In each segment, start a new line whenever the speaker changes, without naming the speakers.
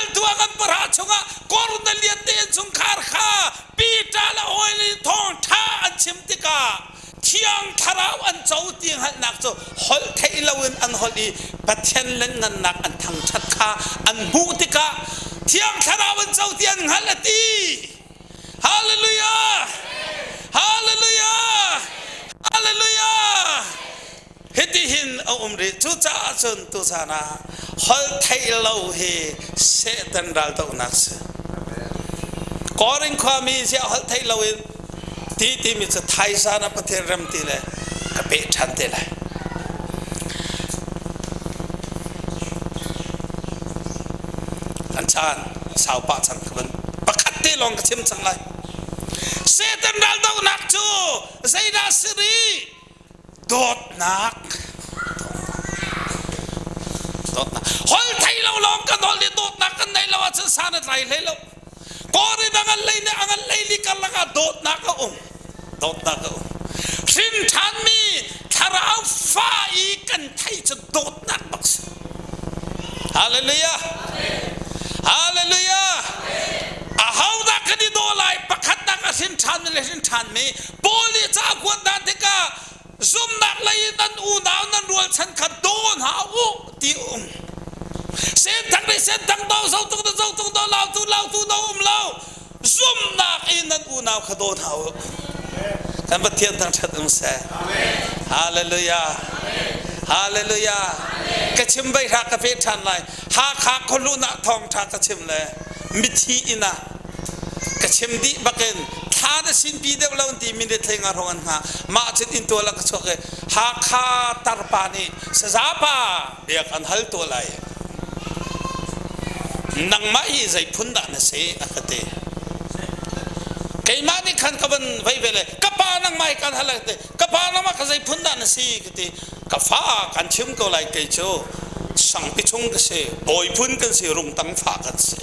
Lamkaltu a kan pahra chungah Kornelian te innchungkhar kha Peter le hawi nih thawngṭha an chim tikah Thiang Thlarau an co ti hngalhnak cu holh theih loin an holh i Pathian lianngannak an thangṭhat kha an hmuh tikah Thiang Thlarau an co ti an hngalh a ti. Hallelujah! Hallelujah! Hallelujah! Hitihin a um rih. Cucaah cun tuzan ah holh theih lo hi Satan raldohnak si. Korin khuami ziah holh theih loin ti timi cu thaizan ah Pathian rem ti le ka peh ṭhan te lai. Kan caan sau pah cang ka van pakhat te lawng ka chim cang lai. Satan raldohnak cu zeidah si rih? Dawtnak. Dawtnak. Hol thei lo lawng kan hol i dawtnak kan neih lo ahcun san a tlai hlei lo. Kawrin a ngan lei nih a ngan lei li karlak ah dawtnak a um. Dawtnak a um. Hrin ṭhanmi thlarau fa i kan theih cu dawtnak bak si. Hallelujah. Hallelujah. Ahodah kan i daw lai? Pakhatnak a hrin ṭhanmi le hrin ṭhanmi Paul nih ca a kuat hna tikah zumnak lei in nan unau nan rualchan kha daw hna u ti um. Senthang nih senthang do zotung do zotung do lautu lautu do um lo zumnak in nan unau kha daw hna u. Kan Pathian thangṭhat um seh. Hallelujah. Hallelujah. Ka chim vai hra ka pe ṭhan lai. Hakha khualuh ah thawngṭha ka chim le mithi inn ah ka chim dih bakin thla na sinpi deuh lo ti minute hlei nga hrawng an hngah mah cun inn tual ah ka chuak i Hakha tarpa nih sazapa biak an hal tuah lai nangmah hi zei phun dah na si a ka ti keimah nih khan ka van vei ve le ka pa nangmah hi kan hal ti ka pa nangmah ka zei phun dah na si ka ti ka fa kan chim ko lai kei cu sangpi chung ka si bawi phun kan si rungtang fa kan si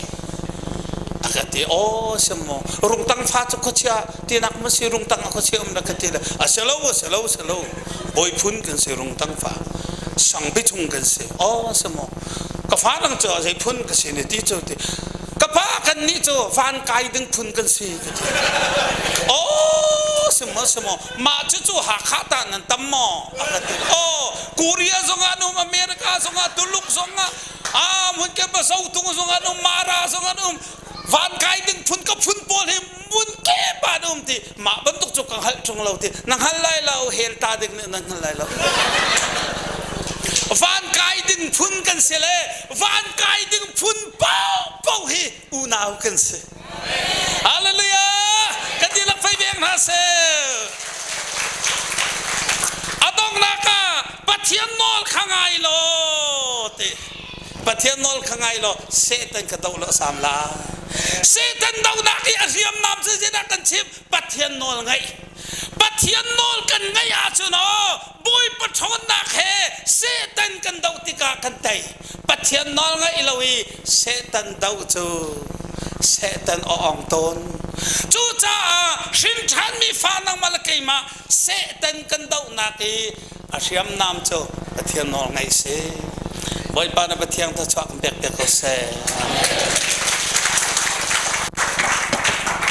a ka ti aw sim maw rungtang fa cu khuachia tinak ma si rungtang a khuachia um na ka ti le a si lo a si lo si lo bawi phun kan si rungtang fa sangpi chung kan si aw si maw ka fa dang cu zei phun ka si ne ti cu ti ka pa kan nih cu van kai ding phun kan si ka ti aw si maw si maw mah cucu Hakha ta nan tam maw a ka ti aw Korea zongah an um America zongah Tuluk zongah ah hmun ke Zotung zongah an um Mara zongah an um van kai ding phun ka phun pawl hi mun ke pa an um ti mah bantuk cu ka hngalh ṭung lo ti na hngal lai lo hel ta ding nih na hngal lai lo van kai ding phun kan si le van kai ding phun paoh hi unau kan si Hallelujah! Kan dihlak fei veng hna seh. A donghnak ah Pathian nawl kha ngai law ti. Pathian nawl kha ngai law Satan ka doh law sam la. Satan dohnak i a hriamnam cu zeidah kan chim? Pathian nawl ngaih. Pathian nawl kan ngaih ahcun aw Bawipa ṭhawnnak he Satan kan doh tikah kan tei. Pathian nawl ngaih lo i Satan doh cu Satan a ong tawn. Cucaah hrin ṭhanmi fa nangmah le keimah Satan kan dohnak i a hriamnam cu Pathian nawl ngaih si. Bawipa na Pathian thluachuah kan pek piak ko seh. Amen.